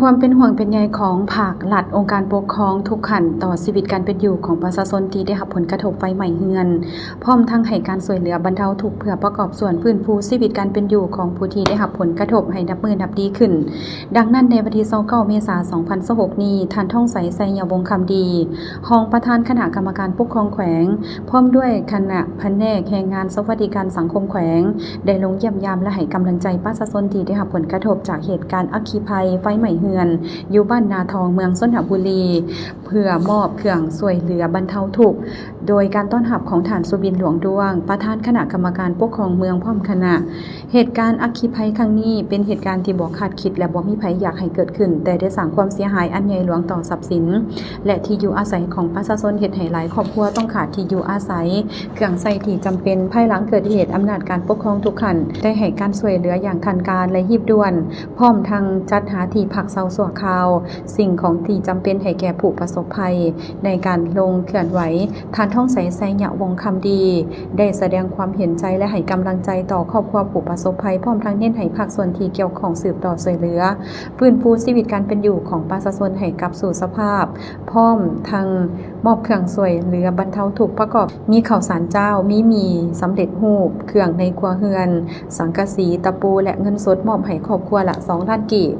ຄວາມເປັນຫ່ວງເປັນໃຍຂອງພາກລັດ, ອົງການປົກຄອງທຸກຂັ້ນຕໍ່ຊີວິດການເປັນຢູ່ຂອງປະຊາຊົນທີ່ໄດ້ຮັບຜົນກະທົບໄຟໄໝ້ເຮືອນ, ພ້ອມທັງໃຫ້ການຊ່ວຍເຫຼືອບັນເທົາທຸກເພື່ອປະກອບສ່ວນຟື້ນຟູຊີວິດການເປັນຢູ່ຂອງຜູ້ທີ່ໄດ້ຮັບຜົນກະທົບໃຫ້ນັບມື້ນັບດີຂຶ້ນ. ດັ່ງນັ້ນ, ໃນວັນທີຊາວເກົ້າ ເມສາ ສອງພັນຊາວຫົກນີ້, ທ່ານ ທອງໄຊ ໄຊຍະວົງຄຳດີ, ຮອງປະທານຄະນະກຳມະການປົກຄອງແຂວງ, ພ້ອມດ້ວຍຄະນະພະແນກແຮງງານສະຫວັດດີການສັງຄົມແຂວງ ໄດ້ລົງຢ້ຽມຢາມ ແລະ ໃຫ້ກຳລັງໃຈປະຊາຊົນທີ່ໄດ້ຮັບຜົນກະທົບຈາກເຫດການອັກຄີໄພໄຟໄໝ້ເຮືອນ ຢູ່ບ້ານນາທອງ ເມືອງຊົນນະບູລີ ເພື່ອມອບເຄື່ອງຊ່ວຍເຫຼືອບັນເທົາທຸກ, ໂດຍການຕ້ອນຮັບຂອງທ່ານ ສຸບິນ ຫຼວງດວງ, ປະທານຄະນະກຳມະການປົກຄອງເມືອງ ພ້ອມຄະນະ. ເຫດການອັກຄີໄພຄັ້ງນີ້ເປັນເຫດການທີ່ບໍ່ຄາດຄິດ ແລະ ບໍ່ມີໃຜຢາກໃຫ້ເກີດຂຶ້ນ, ແຕ່ໄດ້ສ້າງຄວາມເສຍຫາຍອັນໃຫຍ່ຫຼວງຕໍ່ຊັບສິນ ແລະ ທີ່ຢູ່ອາໄສຂອງປະຊາຊົນ, ເຮັດໃຫ້ຫຼາຍຄອບຄົວຕ້ອງຂາດທີ່ຢູ່ອາໄສ, ເຄື່ອງໃຊ້ທີ່ຈຳເປັນ. ພາຍຫຼັງເກີດເຫດ, ອຳນາດການປົກຄອງທຸກຂັ້ນໄດ້ໃຫ້ການຊ່ວຍເຫຼືອຢ່າງທັນການ ແລະ ຮີບດ່ວນ, ພ້ອມທັງຈັດຫາທີ່ພັກເຊົາຊົ່ວຄາວ, ສິ່ງຂອງທີ່ຈຳເປັນໃຫ້ແກ່ຜູ້ປະສົບໄພ. ໃນການລົງເຄື່ອນໄຫວ, ທ່ານ ທອງໄຊ ໄຊຍະວົງຄຳດີ ໄດ້ສະແດງຄວາມເຫັນໃຈ ແລະ ໃຫ້ກຳລັງໃຈຕໍ່ຄອບຄົວຜູ້ປະສົບໄພ, ພ້ອມທັງເນັ້ນໃຫ້ພາກສ່ວນທີ່ກ່ຽວຂ້ອງສືບຕໍ່ຊ່ວຍເຫຼືອ ຟື້ນຟູຊີວິດການເປັນຢູ່ຂອງປະຊາຊົນໃຫ້ກັບສູ່ສະພາບ, ພ້ອມທັງມອບເຄື່ອງຊ່ວຍເຫຼືອບັນເທົາທຸກປະກອບ ມີເຂົ້າສານຈ້າວ, ມີໝີ່ສຳເລັດຮູບ, ເຄື່ອງໃນຄົວເຮືອນ, ສັງກະສີ, ຕະປູ ແລະ ເງິນສົດມອບໃຫ້ຄອບຄົວລະສອງລ້ານກີບ.